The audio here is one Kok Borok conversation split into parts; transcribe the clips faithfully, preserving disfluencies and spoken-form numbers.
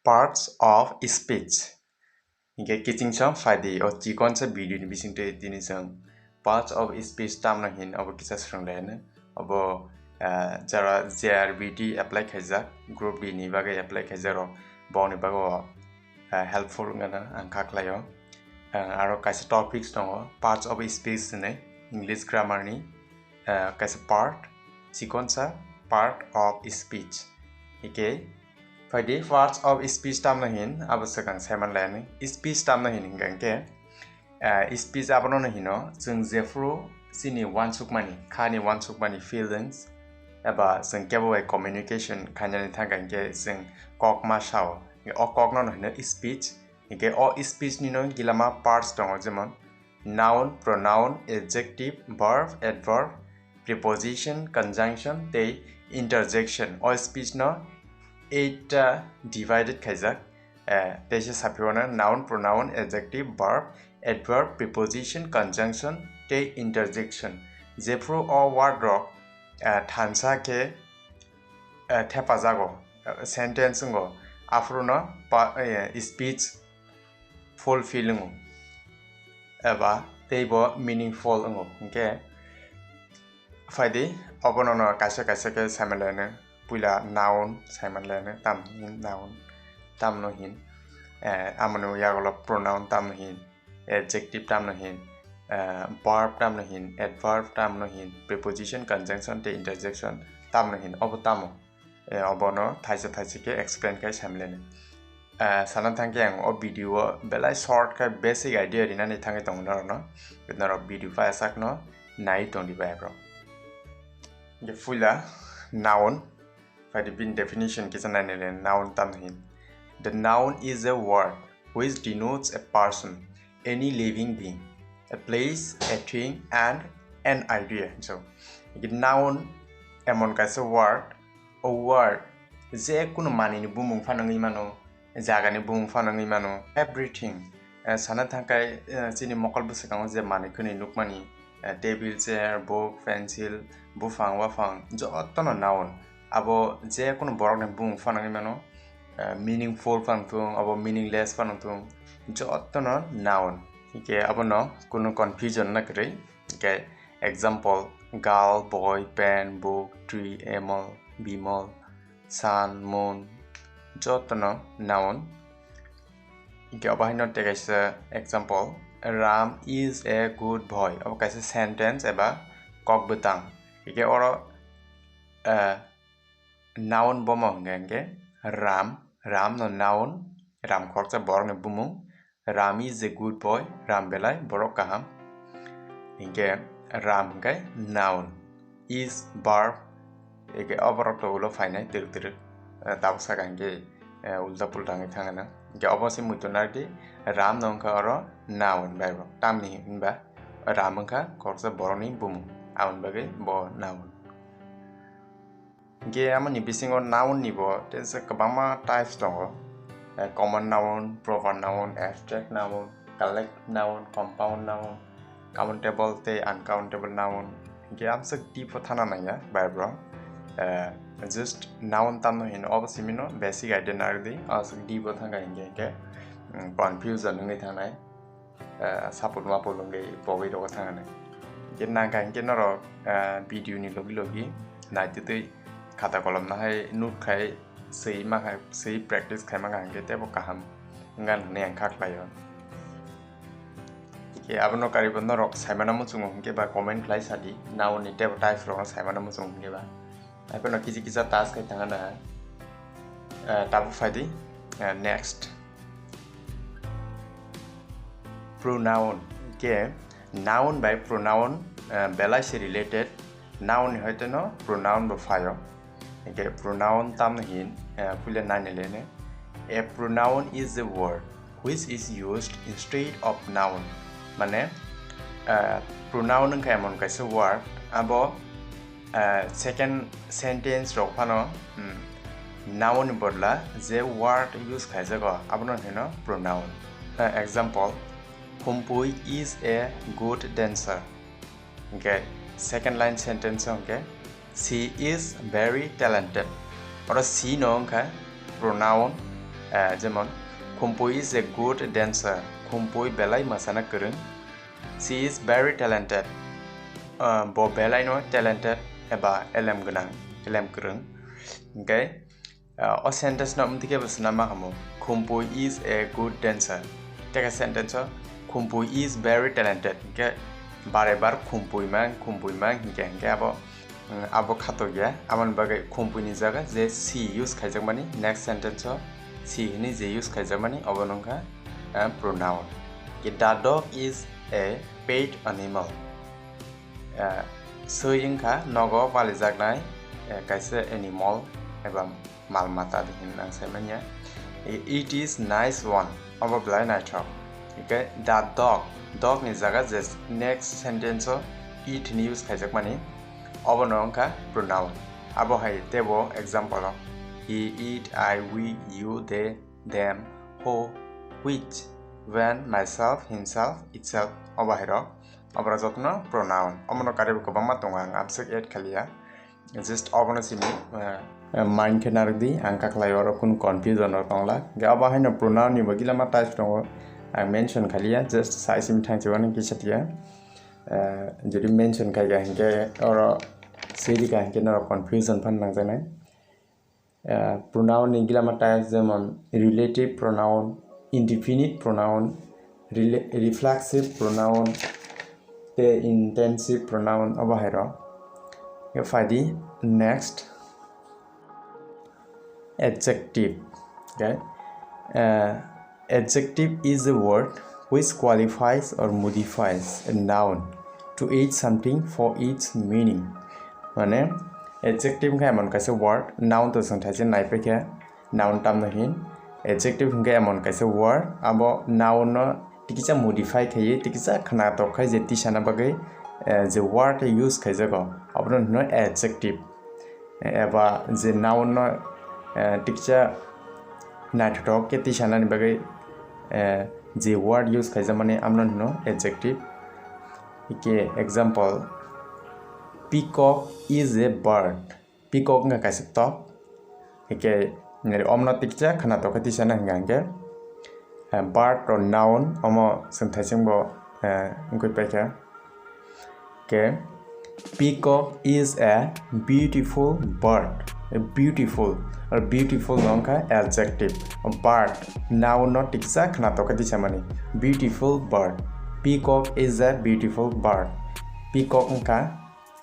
parts of speech. Hinkhe kiching song phaidi o chikon sa video ni bising twi tini chwng parts of speech tamno hin obo kisa swrwng laino. Obo, ah, jara J R B D apply khaijak, group D ni bagwi apply khaijak rok, boni bagwi o, ah, helpful wngna ang kha khlaio. Ah, aro kaisa topics tongo, parts of speech hinwi, English grammar ni, ah, kaisa part, chikon sa part of speech. Hinkhe phaidi parts of speech tamno hin, abo swkang saiman laini. Speech tamno hin hinkha hinkhe, ah, speech abono no hino, chwng jephru chini uansukmani, khani uansukmani feelings, eba chwng kebo bai communication khainani thangkha hinkhe chwng kok ma sao. O kokno no hino speech. Hinkhe o speech ni no gilama parts tongo, jemon noun, pronoun, adjective, verb, adverb, preposition, conjunction tei interjection. O speech no eight ta divided khaijak. Eh, teisa saphiyano noun, pronoun, adjective, verb, adverb, preposition, conjunction tei interjection. Jephru o word rok, eh, thansa khe, eh, thepajago, eh, sentence wngo, aphuru no pa-, eh, speech fulfill wngo eba teibo meaningful wngo. Hinkhe phaidi obono no kaisa kaisa khe saimanlaino, puila noun saimanlaino, tam hin noun tamno hin, eh, amoni yagulo pronoun tamno hin, adjective tamno hin, eh, verb tamno hin, adverb tamno hin, preposition, conjunction tei interjection tamno hin, obo tamo. Eh, obono thaisa thaisa khe explain khai samlene. Eh, sana thangkhe ang o video o belai short khe basic idea rinani thangwi tongo norokno. Norok video phaisakno nai tongdi bai bro. Hinkhe puila noun, phaidi bini definition kisa nainai le, noun tamno hin. The noun is a word which denotes a person, any living being, a place, a thing, and an idea. So, noun emon kaisa word, o word je kunu manwini bumung phano wngwi mano, jagani bumung phano wngwi mano, everything. Eh, sana thangkhe, eh, chini mokol bwskango je manwi khwnwi nukmani, eh, table, chair, book, pencil, buphang, waphang, jotono noun. Abo je kunu borokni bumung phano wngwi mano, eh, meaningful phano thung, abo meaningless phano thung, jotono noun. Hinkhe abono kunu confusion na kwrwi. Hinkhe example, girl, boy, pen, book, tree, animal, bimal, sun, moon, jotono noun. Hinkhe obo haino tei kaisa example, Ram is a good boy. Obo kaisa sentence eba kok bwtang. Hinkhe oro, eh, noun bomo hinkhe, hinkhe Ram, Ram no noun, Ram khoroksa borokni bumung, Ram is a good boy, Ram belai borok kaham. Hinkhe Ram hinkhe noun, is verb, hinkhe o borok to ulo phainai twrwk twrwk, eh, tabuk saka hinkhe, eh, ulta pulta wngwi thangano. Hinkhe obo se muitu narwkdi, Ram no wngkha oro noun verb, tamni hinba Ram wngkha khoroksa borokni bumung, aboni bagwi bo noun. Hinkhe amoni bisingo noun ni bo tei se kwbangma types tongo. Eh, common noun, proper noun, abstract noun, collective noun, compound noun, countable tei uncountable noun. Hinkhe amswk deep o thana nangya bai bro. Eh, just noun tamno hino obo simino basic idea narwkdi, amswk deep o thangkha hinkhe, hinkhe, mm, confusion wngwi thangnai. Eh, sapul mapul wngwi pogwi rogo thangani. Hinkhe nangkha hinkhe norok, eh, video ni logi logi naitwtwi khata kolom no hai note khai swi ma khai, swi practice khai ma kha hinkhe teibo kaham wngkha hinwi ang kha khlaio. Hinkhe abono karibo norok saimano muchungo hinkhe ba comment khlai sadi, noun ni teibo types rok no saimano muchungo hinkhe ba. Haiphano kisa kisa task khai thangana, eh, tabuk phaidi, eh, next. Pronoun. Hinkhe noun bai pronoun, eh, belai se related. Noun ni hoite no pronoun bo phaio. Hinkhe pronoun tamno hin, eh, puila nainai lene. A pronoun is a word which is used instead of noun. Mane, eh, pronoun wngkha emon kaisa word, abo, eh, second sentence rok phano, hmm, noun ni bodla je word use khaijago, abono hino pronoun. Eh, example, Humpui is a good dancer. Hinkhe second line sentence o hinkhe, she is very talented. Oro she no wngkha pronoun, Eh, jemon, Khumpui is a good dancer. Khumpui belai mwsana kwrwng. She is very talented. Eh, bo belai no talented eba elem gwnang, elem kwrwng. Hingke, eh, o sentence no amtike bo swnam ma hamo. Khumpui is a good dancer. Tei sentence o, Khumpui is very talented. Hingke bare bar Khumpui mang, Khumpui mang hingke, hingke abo, mm, abo khatok ya. Aboni bagwi Khumpui ni jaga je she use khaijakmani, next sentence o she hini je use khaijakmani, obo wngkha, eh, pronoun. Ki, the dog is a pet animal. Eh, swi wngkha nogo palijaknai, eh, kaisa animal eba mal mata de hinwi ang sai manya. I-, it is nice one. Obo belai naithok. Hingke the dog, dog ni jaga je next sentence o it ni use khaijakmani, obo no wngkha pronoun. Abo hai tebo example o, he, it, I, we, you, they, them, who, which, when, myself, himself, itself, obo hai rok. Obo rok jotono pronoun. Omo no karwi bo kwbangma tongo, ang amswk add khaliya. Just obono simi, eh, mind khe narwk di, ang kaklai oro kunu confusion rok tongla. Hingke abo haino pronoun ni bo gilama types tongo, ang mention khaliya, just sai simi thangsi uanw kisa tiya. Eh, jodi mention khaika hingke oro swi rika hingke norok confusion phan nangjaknai. Eh, pronoun ni gilama types jemon relative pronoun, indefinite pronoun, rela-, reflexive pronoun, tei intensive pronoun obo hai rok. Hingke phai di next, adjective. Okay? Uh, adjective is a word which qualifies or modifies a noun to add something for its meaning. Mane, adjective khe emon kaisa word, noun to chwng thaise naipaikha, noun tamno hin. Adjective hwnkhe emon kaisa word, abo noun no tikisa modify khaiwi, tikisa khwnatok khai je tisana bagwi, eh, je word use khaijago, abono hino adjective. Eba je noun no, eh, tikisa naithothok khe tisanani bagwi, eh, je word use khaijakmani, abono hino adjective. Hikhe example, peacock is a bird. Peacock wngkha kaisa tok. Hikhe, nini omno tiksa khwnatok khe tisana hwnkha hwnkhe, eh, bird or noun, omo chwng thaisingbo, eh, wngwi paikha. Hikhe, peacock is a beautiful bird. A beautiful, or beautiful no wngkha adjective. Bird, noun no tiksa khwnatok khe tisamani. Beautiful bird. Peacock is a beautiful bird. Peacock wngkha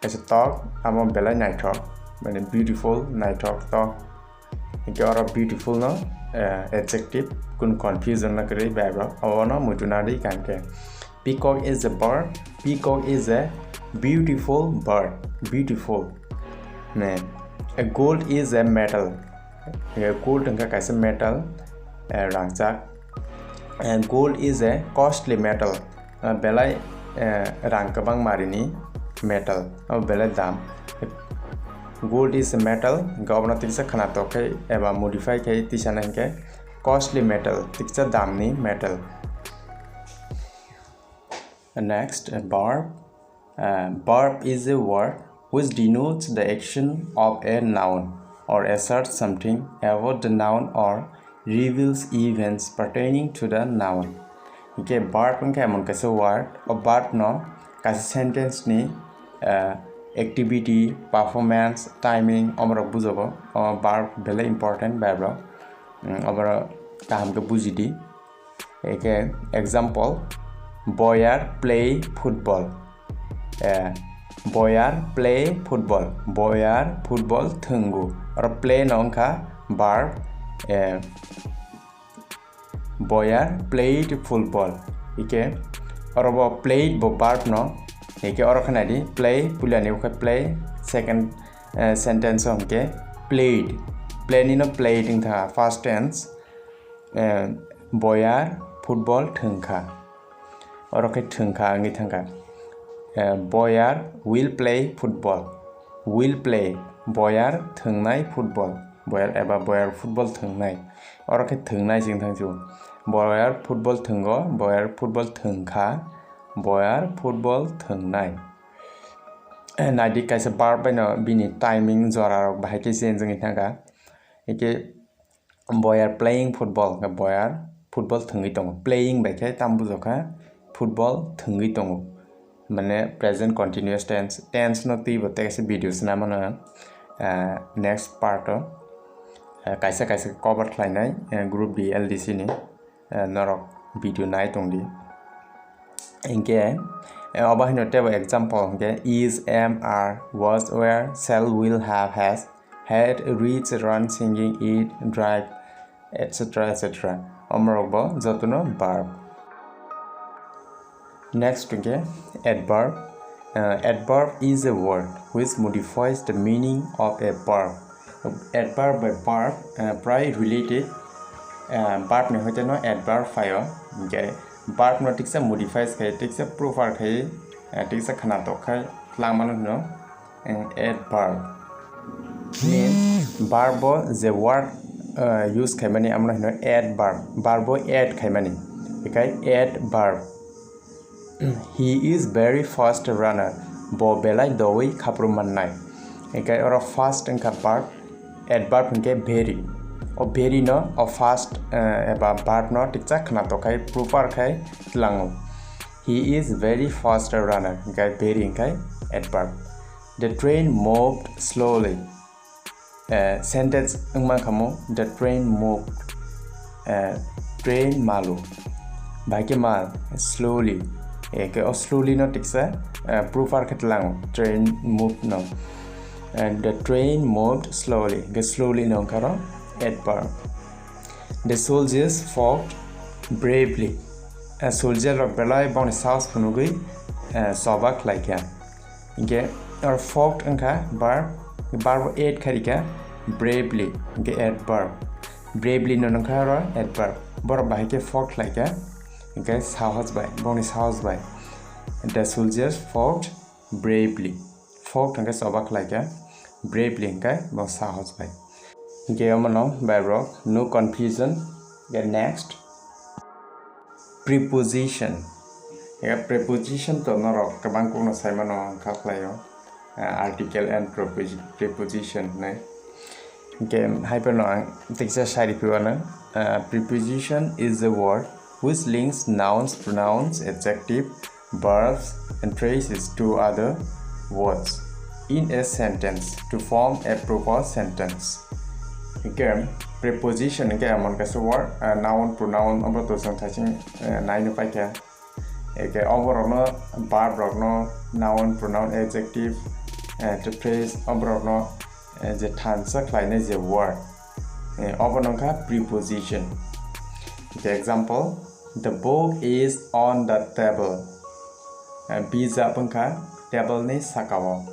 kaisa tok, amo belai naithok, mane beautiful, naithok tok. Hingke oro beautiful no, eh, adjective, kun confusion no kwrwi bai rok, obono muitu nadi kaham khe. Peacock is a bird, peacock is a beautiful bird, beautiful. Ne, a gold is a metal, hingke gold wngkha kaisa metal, eh, rangchak. Eh, gold is a costly metal. Ah, belai, eh, rang kwbang marini metal. Oh, belai dam. Gold is a metal. Hingke obono tiksa khwnatok khe eba modify khe tisana hingke costly metal. Tiksa damni metal. Next, a verb. Uh, verb is a word which denotes the action of a noun or asserts something about the noun or reveals events pertaining to the noun. Hingke verb wngkha emon kaisa word, o verb no kaisa sentence ni, uh, activity, performance, timing, omorok bujogo. O verb belai important bai rok. Mm, omorok kaham khe bujidi. Hingke example, boyar play football. Eh, boyar play football. Boyar football thwngo. Oro play no wngkha verb. Eh, boyar played football. Hingke oro bo played bo verb no. Hingke oro khe naidi play, puilani wngkha play, second, eh, sentence o hingke played. Play ni no played wngkha first tense. Eh, boyar football thwngkha. Oro khe thwngkha wngwi thangkha. Eh, boyar will play football. Will play, boyar thwngnai football. Boyar eba boyar football thwngnai. Oro khe thwngnai se wng thang sio. Boyar football thwngo, boyar football thwngkha, boyar football thwngnai. Eh, naidi kaisa verb bai no bini timing jora rok bahai khe change wngwi thangkha. Hingke Boy are playing football, hwnkhe boy are football thwngwi tongo. Playing bai khe tamo bujokha, football thwngwi tongo. Mane present continuous tense, tense no twi bo tei kaisa video swnamano ang, ah, next part o, ah, kaisa kaisa cover khlainai, ah, group D L D C ni, ah, norok video nai tongdi. Hinkhe, eh, obo haino teibo example hinkhe is, am, are, was, were, shall, will, have, has, had, reach, run, singing, eat, drive, et cetera, et cetera. Omorok bo jotono verb. Next hinkhe adverb. Uh, adverb is a word which modifies the meaning of a verb. Adverb bai verb, uh, prai related. Uh, verb ni hoite no adverb phaio. Hinkhe verb no tiksa modifies khai, tiksa proper khai, uh, tiksa khwnatok khai twlangmano hino, uh, adverb. Means verb bo je word, uh, use khaimani, amno hino adverb. Verb bo add khaimani. Hikai adverb. He is very fast runner. Bo belai dowi khapru mannai. Hikai oro fast wngkha verb, adverb hinkhe very. O very no, o fast, eh, eba verb no tiksa khwnatok khai, proper khai twlango. He is very fast runner. Hinkhe very hinkhe adverb. The train moved slowly. Eh, sentence wngma khamu, the train moved. Eh, train malu. Bai khe mal, slowly. Eh, ke o slowly no tiksa, eh, proper khe tlang, train moved no. And the train moved slowly. Ke slowly no wngkha ro adverb. The soldiers fought bravely. Eh, soldier rok belai bongni sahos phunugwi, eh, choba khlaikha. Hinkhe oro fought wngkha verb, verb add khairikha bravely, hinkhe adverb. Bravely no wngkha oro adverb. Borok bahai khe fought khlaikha, hinkhe sahos bai, bongni sahos bai. The soldiers fought bravely. Fought hinkhe choba khlaikha, bravely hinkhe bo sahos bai. Hinkhe omono bai borok no confusion. Hinkhe next. Preposition. Ega preposition to norok kwbang kokno saimano wngkha khlaio, ah, article and preposi-, preposition hinwi. Hinkhe hai phano ang tiksa sai rwphio ano, ah, preposition is a word which links nouns, pronouns, adjective, verbs and phrases to other words in a sentence to form a proper sentence. Hinkhe preposition hinkhe emon kaisa word, ah, noun, pronoun, obo to chwng thaising, eh, naino paikha. Hinkhe oborokno verb rokno, noun, pronoun, adjective, eh, to phrase oborokno, eh, je thansa khlainai je word, eh, obono wngkha preposition. Hinkhe example, the book is on the table. Eh, bijap wngkha table ni sakao.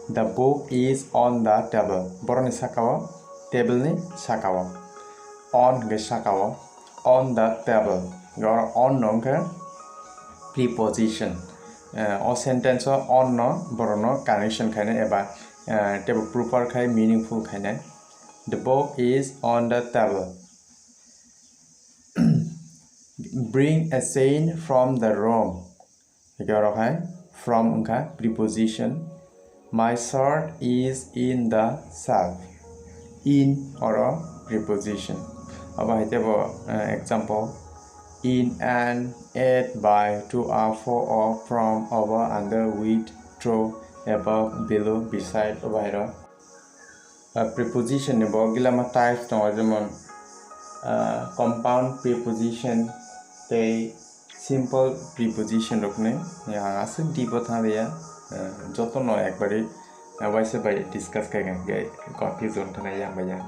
The book is on the table. Borokni sakao, table ni sakao. On hinkhe sakao. On the table. Oro on no wngkha preposition. Eh, o sentence o on no borokno connection khainai eba, eh, teibo proper khai meaningful khainai. The book is on the table. Bring a chain from the room. Hinkhe oro hai from wngkha preposition. My shirt is in the shelf. In oro preposition. Abo hai teibo, eh, example. In an eight by two a four o from, over, under, with, through, above, below, beside, obo hai rok. Ah, preposition ni bo gilama types tongo, jemon, ah, compound preposition tei simple preposition rok ni. Ang aswk deep o thang liya, ah, joto no ekbari, ah, waisa bai discuss khai khe confusion thana yang bai ya.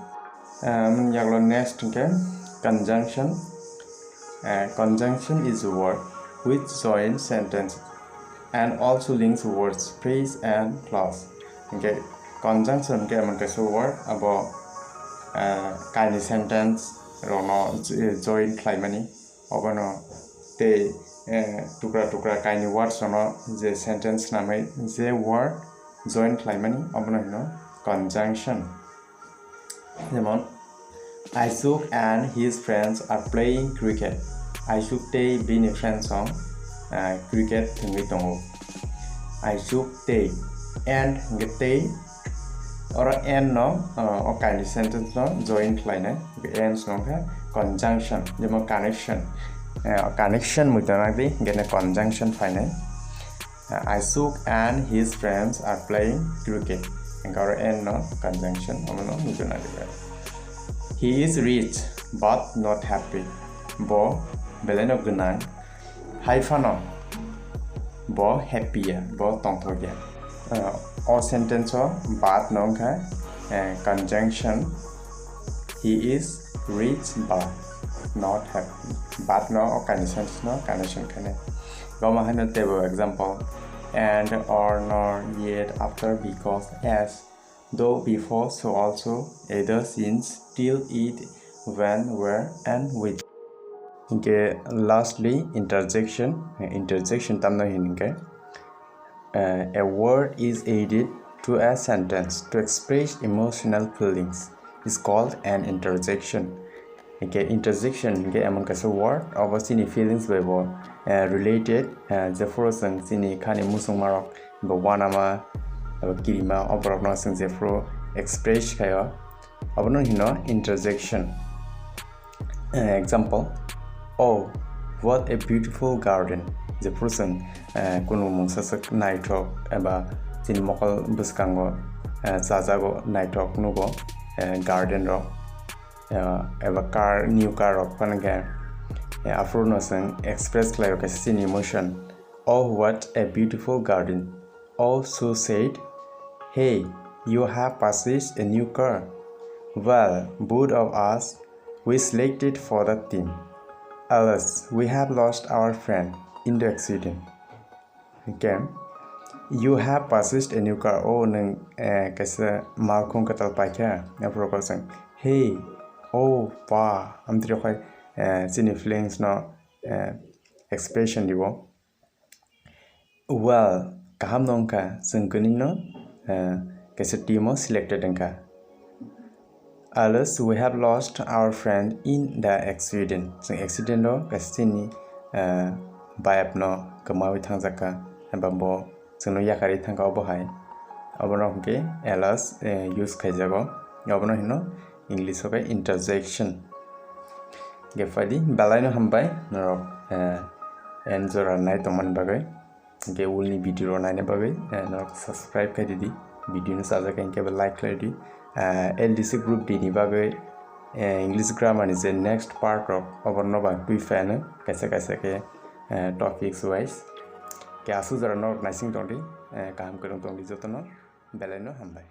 Ah, mung yaklo next hwnkhe conjunction. Ah, conjunction is a word which joins sentence and also links words, phrase and clause. Hinkhe conjunction hinkhe emon kaisa word, abo, ah, kaini sentence rokno j-, join khlaimani, obono tei, eh, tukra tukra kaini words rokno je sentence swnamwi je word join khlaimani, obono hino conjunction. Jemon, Aisuk and his friends are playing cricket. Aisuk tei bini friends rok, ah, cricket thwngwi tongo. Aisuk tei and hinkhe tei, Oro and no, uh, o kaini sentence no join khlainai. Ends no khe conjunction, jemon connection. Uh, connection mui tongna di, gene conjunction phainai. Uh, Aisuk and his friends are playing cricket. Engka oro and no conjunction, omo no mui tongna di. He is rich but not happy. Bo belai no gwnang. Hai phano bo happy ya, bo tongthok ya. Uh, o sentence o but no wngkha, uh, conjunction, he is rich but not happy. But no o kaini sentence no connection khainai. Bo ma haino teibo example, and, or, nor, yet, after, because, as, though, before, so also, either, since, till, it, when, where, and which. Hinkhe lastly interjection. Interjection tamno hin hinkhe, uh, a word is added to a sentence to express emotional feelings is called an interjection. Hinkhe interjection hinkhe emon kaisa word, obo chini feelings bai bo, uh, related, uh, jephuru chwng chini khani muchungmarok, eba uanama, eba kirima, o borokno chwng jephuru express khaio, obono hino interjection. Eh, example, "Oh, what a beautiful garden." Jephuru chwng, eh, kunu mungsa swk naithok eba chini mokol bwskango, eh, chajago naithok nugo, eh, garden rok, eh, eba car, new car rok phano khe, eh, aphuru no chwng express khlaio kaisa chini emotion. "Oh, what a beautiful garden." Oh, Sue said, "Hey, you have purchased a new car. Well, both of us, we selected for the team. Alas, we have lost our friend in the accident." Okay. "You have purchased a new car." Oh, nwng, eh, kaisa malkhung kwtal paikha. Aphuru khe chwng, "Hey, oh, pa," amtwrwi khai, eh, chini feelings no, eh, expression dibo. Well, kaham no wngkha, chwng kwnwi no, eh, kaisa team o selected wngkha. Alas, we have lost our friend in the accident. Chwng accident o kaisa chini, eh, bayap no kwmawi thangjakha, eba bo chwngno yakarwi thangkha obo hai. Obono hwnkhe alas, eh, use khaijago. Obono hino English o khe interjection. Hwnkhe phaidi, belai no hambai norok, eh, end jora nai tongmani bagwi. Hwnkhe ulni video rok naina bagwi, eh, norok subscribe khai didi. Video no chajak khe hwnkhe like khlai di. Eh, L D C group D ni bagwi, eh, English grammar ni je next part rok oborno bang twi phano kaisa kaisa khe, eh, topics wise. Khe aswk jora norok naising tongdi, eh, kaham kwrwng tongdi jotono, belai no hambai.